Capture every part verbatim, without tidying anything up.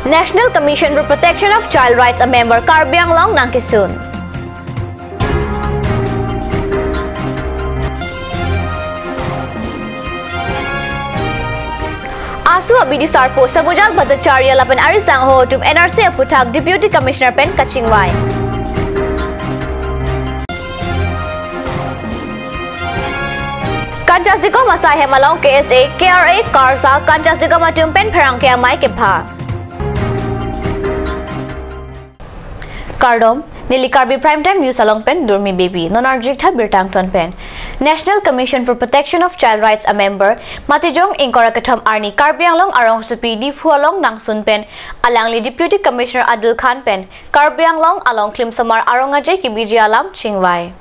National Commission for Protection of Child Rights a member Karbi Anglong nangkesun. AASU abidi sarpo Samujal Bhattacharya lapen ari sangho atum N R C aputhak Deputy Commissioner pen kachingvai. Kanchas Dikom asai hem along K S A, K R A, KARSA, Kanchas Dikom atum pen pherangke amei kepha. Kardom, neli Karbi Prime Time News along pen Durmi Baby, non arjik tha birta angton pen. National Commission for Protection of Child Rights a member, Matijong ingkoi ra kethom arni Karbi Anglong arongsopi Diphu along nangsun pen, alangli Deputy Commissioner Adil Khan pen, Karbi Anglong along klimsomar arong aje kebiji alam chingvai.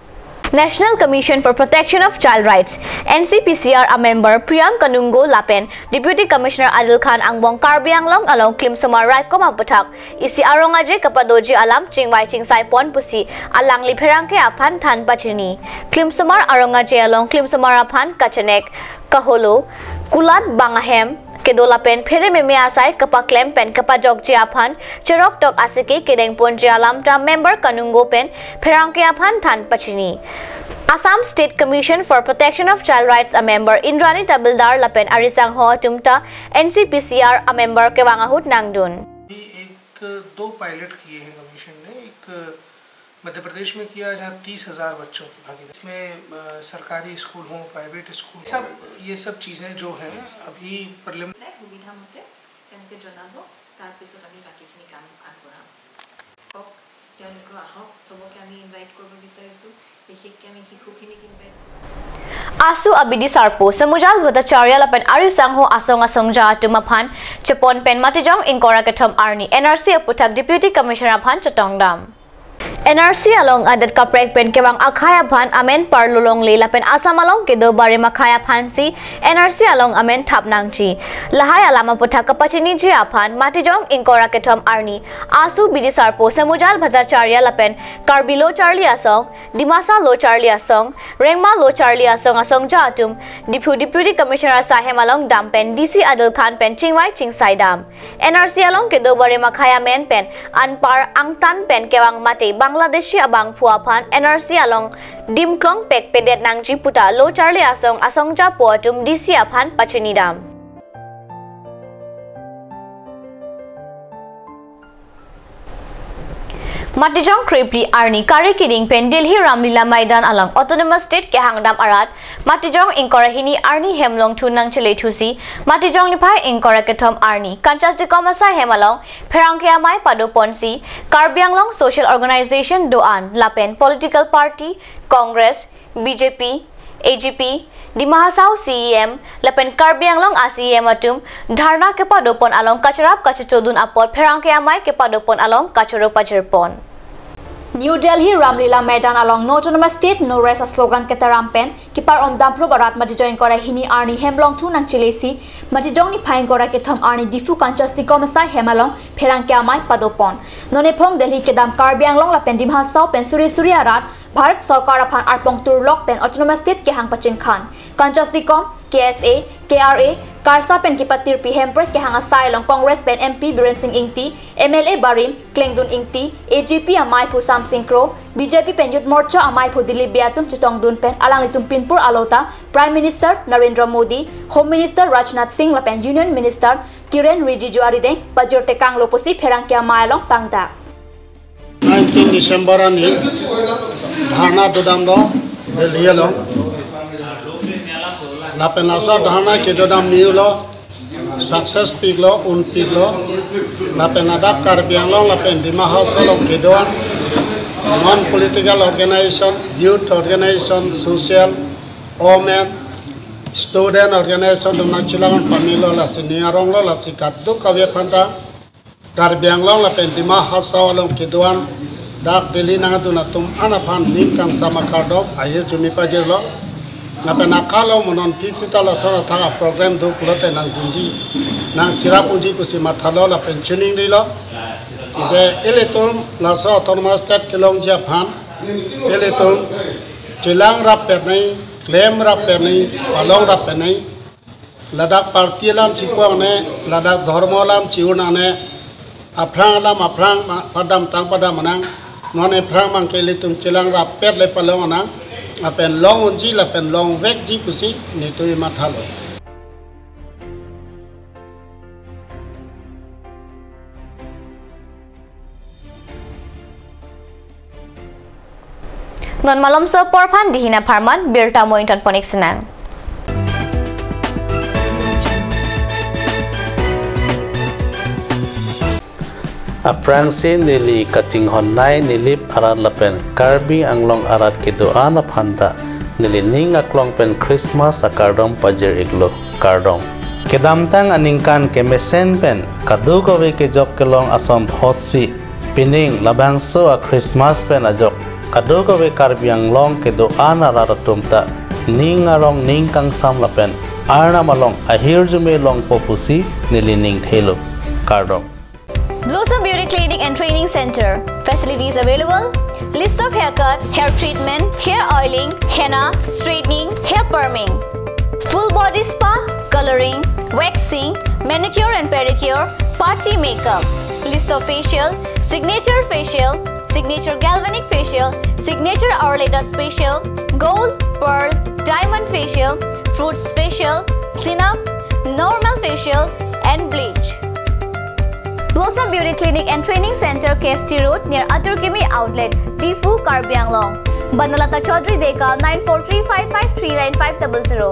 National Commission for Protection of Child Rights, N C P C R a member Priyank Kanungo lapen Deputy Commissioner Adil Khan angbong Karbi Anglong along klimsomar raikom aputhak isi arong aje kapadoji alam chingvai chingsai pon pusi alangli pherangke aphan than pachini. Klimsomar arong aje along klimsomar aphan kachenek, kaholo, kulat bang ahem kedo lapen phere meme asai kapaklem pen kapajokji aphan cherok tok asike kedeng ponji alam ta member Kanungo pen pherangke aphan than pachini. Assam State Commission for Protection of Child Rights a member Indrani Tabildar lapen ari sangho atum ta N C P C R a member kevang ahut nangdun. एक दो पायलट किए हैं कमीशन ने। एक मध्य प्रदेश में किया, जहाँ तीस हज़ार बच्चों की भागीदारी, इसमें, अ, सरकारी स्कूल हों, प्राइवेट स्कूल, सब, ये सब चीज़ें जो हैं, अभी प्रिलिम- সুবিধা মতে তেওঁলোকে জনাব, তাৰ পিছত আমি বাকীখিনি কাম আগবঢ়াম। কওক, তেওঁলোকে আহক, চবকে আমি ইনভাইট কৰিব বিচাৰিছোঁ, বিশেষকৈ আমি শিশুখিনিক invite AASU abidi sarpo Samujal Bhattacharya lapen ari sangho asong asongja atum aphan chepon pen Matijong ingkoi ra kethom arni N R C aputhak Deputy Commissioner aphan chetongdam. N R C along adet kaprek pen kevang akhei aphan amen parlo longle lapen Assam along kedo barim akhei aphansi N R C along amen thap nangji. Lahai alam aputhak kapachiniji aphan Matijong ingkoi ra kethom arni AASU bidi sarpo Samujal Bhattacharya lapen Karbi Lo Charli Asong, Dimasa Lo Charli Asong, Rengma Lo Charli Asong asongja atum Diphu Deputy Commissioner asai hem along dam pen D C Adil Khan pen chingvai chingsai dam. N R C along kedo barim akhei amen pen anpar angtan pen kevang mate Bangladeshi abangphu aphan N R C along dim klong pek pedet nangji puta Lo Charli Asong asongja po atum D C aphan pachini dam. Matijong krepli arni kari kiding pen Delhi Ramlila Maidan along Autonomous State kehang dam arat Matijong ingkoi ra hini arni hem longthu nangchele thusi Matijong niphai ingkoi ra kethom arni Kanchas Dikom asai hem along pherangke amei pado ponsi Karbi Anglong Social Organization do-an lapen political party Congress, B J P, A G P, Dima Hasao C E M lapen Karbi Anglong a C E M atum dharna kepado pon along kacharap kachetodun apot pherangke amei kepado pon along kachoro pajir pon. New Delhi Ramlila Maidan along No Autonomous State No Rest a slogan ketaram pen kepar-om dam phlo barat Matijong ingkoi ra hini arni hem longthu nangchele si Matijong niphai ingkoi ra kethom arni Diphu Kanchas Dikom asai hem along pherangke amei pado pon. Non ephong Delhi kedam Karbi Anglong lapen Dima Hasao pen suri suri arat Bharat Sorkar aphan arpong turlok pen Autonomous State kehang pachingkhan. Kanchas Dikom, K S A, K R A, KARSA pen kepatirpi Hemprek kehang asai along Congress pen M P Biren Singh Ingti, M L A barim Klengdun Ingti, A G P ameiphu Samsing Kro, B J P pen Youth Morcha ameiphu Dilip Bey atum chetongdun pen alanglitum pinpur alo ta Prime Minister Narendra Modi, Home Minister Rajnath Singh lapen Union Minister Kiren Rijiju arideng pajir tekanglo pusi pherangke amei along pangdak. Nineteen December arni dharna dodamlo Delhi along. Lapen laso dharna kedodam niulo, success piklo, un piklo. Lapen ladak Karbi Anglong lapen Dima Hasao along kedo-an non political organization, youth organization, social, women, student organization atum nangchelang pamelo, lasi ning aronglo, lasi kadokave aphanta Karbi Anglong lapen Dima Hasao along kedo-an dak Delhi nangdun atum an aphan ning kangsam akardom ahirjume pajirlo. Lapen akalo mo non pisita lason athak a program do pulote nangdunji, nangcherap unji pusi mathalo lapen chiningrilo. Je ilitum laso Autonomous State kelongji aphan ilitum chelang rap pet nai, klem rap pet nai, palong rap pet nai. Ladak party alam chipuang ne, ladak dhormo alam chiur nang ne, Aphrang alam aphrang ma-, padam tang padam nang. Non ephrang abang ke ilitum chelang rapet le palong nang. Lapen long unji lapen long vekji pusi nitui mathalo. Non malomso apor aphan dihina pharman birta mo ington pon-ik sinang. Aphrangsi neli kachinghon nei Nilip arat lapen Karbi Anglong arat kedo-an aphan ta neli ning aklong pen Christmas akardom pajir-iklo, kardom. Kedamtang aningkan kemesen pen kadokave kejok kelong ason thotsi pining labangso a-Christmas pen ajok kadokave Karbi Anglong kedo-an arat atum ta ning arong ning kangsam lapen Arnam along ahirjume longpo pusi neli ning thelo, kardom. Blossom Beauty Clinic and Training Center. Facilities available: lips of haircut, hair treatment, hair oiling, henna, straightening, hair perming, full body spa, coloring, waxing, manicure and pedicure, party makeup, lips of facial, signature facial, signature galvanic facial, signature hourly dust facial, gold, pearl, diamond facial, fruits facial, cleanup, normal facial, and bleach. Blossom Beauty Clinic and Training Center, K S T Road, near Atur Kimi Outlet, Diphu, Karbi Anglong. Banalata Chaudhary Deka, nine four three five five three nine five double zero.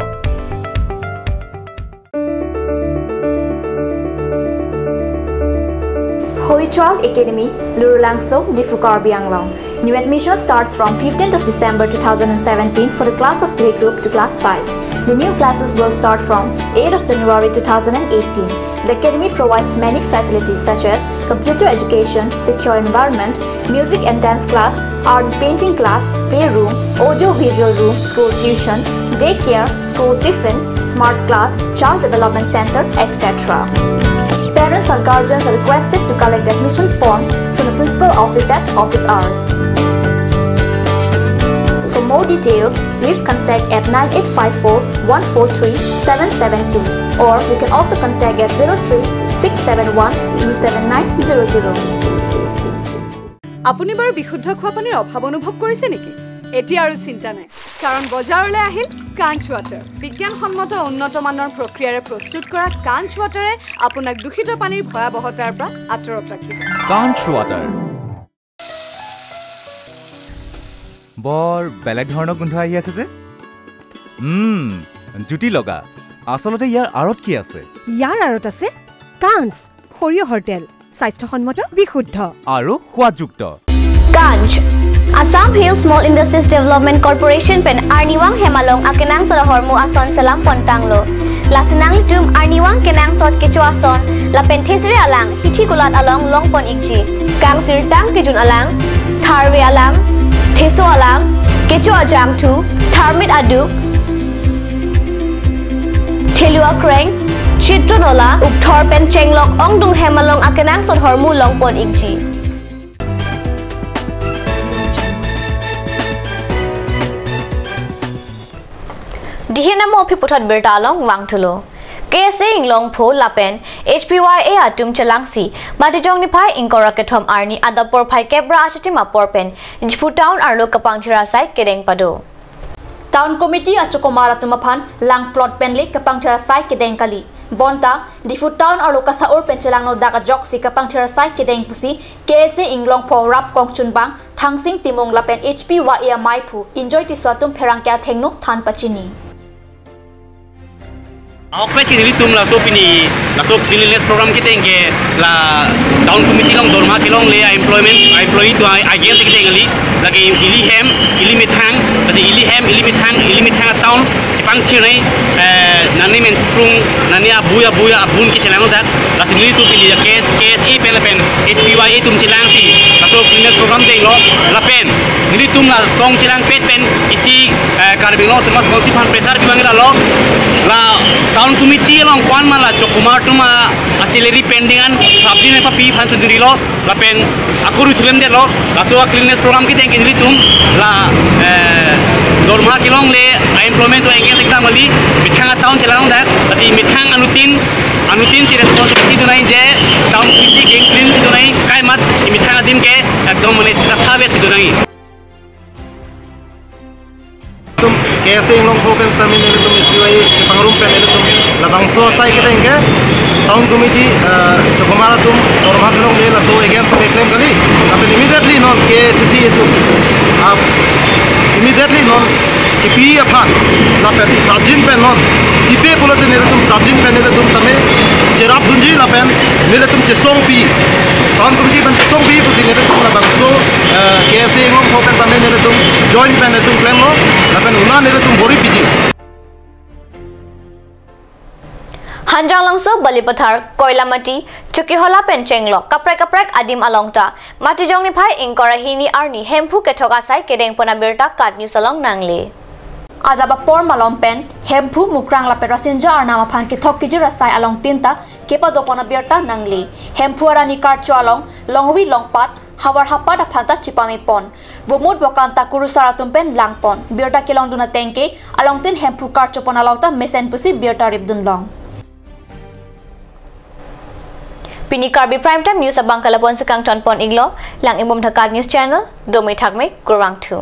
Holy Child Academy, Lurulangso, Diphu, Karbi Anglong. New admission starts from fifteenth of December two thousand and seventeen for the class of playgroup to class five. The new classes will start from eighth of January two thousand and eighteen. The academy provides many facilities such as computer education, secure environment, music and dance class, art and painting class, playroom, audio visual room, school tuition, daycare, school tiffin, smart class, child development center, et cetera. Parents or guardians are requested to collect admission form from the principal office at office hours. For more details, please contact at nine eight five four one four three seven seven two, or you can also contact at zero three six seven one two seven nine zero zero. আপুনি বাৰু বিশুদ্ধ খোৱা পানীৰ অভাৱ অনুভৱ কৰিছে নেকি? এতিয়া আৰু চিন্তা নাই, কাৰণ বজাৰলৈ আহিল কাঞ্চ ৱাটাৰ। বিজ্ঞানসন্মত উন্নত মানৰ প্ৰক্ৰিয়াৰে প্ৰস্তুত কৰা কাঞ্চ ৱাটাৰে আপোনাক দূষিত পানীৰ ভয়াৱহতাৰ পৰা আঁতৰত ৰাখিব। কাঞ্চ ৱাটাৰ। বৰ বেলেগ ধৰণৰ গোন্ধ আহি আছে যে। উম, জুতি লগা। আচলতে ইয়াৰ আঁৰত কি আছে? ইয়াৰ আঁৰত আছে কাঞ্চ, সৰিয়হৰ তেল, স্বাস্থ্যসন্মত, বিশুদ্ধ। আৰু সোৱাদযুক্ত। Kanch, Assam Hill Small Industries Development Corporation pen arnivang hem along akenangsot ahormu ason selam pontanglo. Lasi nanglitum arnivang kenangsot kecho ason lapen thesere alang hithi kulat along longpon-ikji. Kangsirtang kejun alang, tharve alang, theso alang, kecho ajangthu, tharmit aduk, thelu akreng, chitro nola, ukthor pen chenglok ongdung hem along akenangsot ahormu longpon-ikji. Dihina mo aphi puthot birta along vangthulo. K S A Inglongpho lapen H P Y A atum chelangsi Matijong niphai ingkoi ra kethom arni adap porphai kep ra achitim apor pen Diphu town arlo kapangthir asai kedeng pado. Town committee achokomar atum aphan lang plot pen le kapangthir asai kedeng kali. Bonta Diphu town arlo kasa-ur pen chelangno dak ajoksi kapangthir asai kedeng pusi K S A Inglongpho rap kongchunbang Thangsing Timung lapen H P Y A amaiphu Enjoy Tisso atum pherangke athengno than pachini. Ahokpet ke nelitum laso pini, laso cleanliness program keteng ke la town committee along dorma kelongle a-employment, a-employee atum a-, against keteng kali, lake ili hem, ili methang, lasi ili hem, ili methang, ili methang a-town chepangthir nei, eh, nani men thukrung, nani abui abui abun ke chelangno dak, lasi nelitum pini ya K S, K S A pen lapen H P Y A atum chelangsi laso cleanliness program denglo, lapen nelitum la song chelangpet pen isi, eh, Karbi Anglong Autonomous Council aphan pressure pi abang ira lo, la town committee along ko-an ma la chokomar atum a-salary pending an sabdi ne papi aphan chuduri lo, lapen akuru thulem det lo, laso a-cleanliness program keteng ke nelitum la, eh, Dorma kelongle, unemployment to against ekta mali, methang a town chelang dak, lasi methang anuttin, anuttin si responsibility do nangji, town committee gang clean si do nangji, kaimat, methang adim ke, ekdom mane chisatha vet si do nangji. Tum K S A Inglongpho pen sitame nelitum H P Y chepangrum pen nelitum labangso asai kedeng ke town committee, eh, chokomar atum dorma kelongle laso against me klem kali. Lapen immediately non K A C C atum, ah, immediately non kipi aphan lapen prapjin pen non kipi pulote nelitum prapjin pen nelitum tame cherap dunji lapen nelitum chesongpi. Town committee pen chesongpi pusi nelitum labangso, eh, K S A Inglongpho pen tame nelitum joint pen nelitum klemlo lapen una nelitum bor-i piji. Hanjanglangso, Balipathar, Koilamati, Chokihola pen chenglok kaprek kaprek adim along ta Matijong niphai ingkoi ra hini arni Hemphu kethok asai kedengpon abirta KAT News along nangle. Adap apor malom pen Hemphu, Mukrang lapen Rasinja arnam aphan kethok kejir asai alongtin ta kepadopon abirta nangle. Hemphu arani karcho along longri longpat, havar hapat aphan ta chepamepon. Vomut vokan ta kurusar atum pen langpon. Birta kelongdun ateng ke alongtin Hemphu karchopon along ta mesen pusi birta ripdunlong. Pini Karbi Prime Time News abang ke lapu-an si kangtonpon iklo, lang-ik bom tha KAT News Channel, domi thakme, kurvangthu.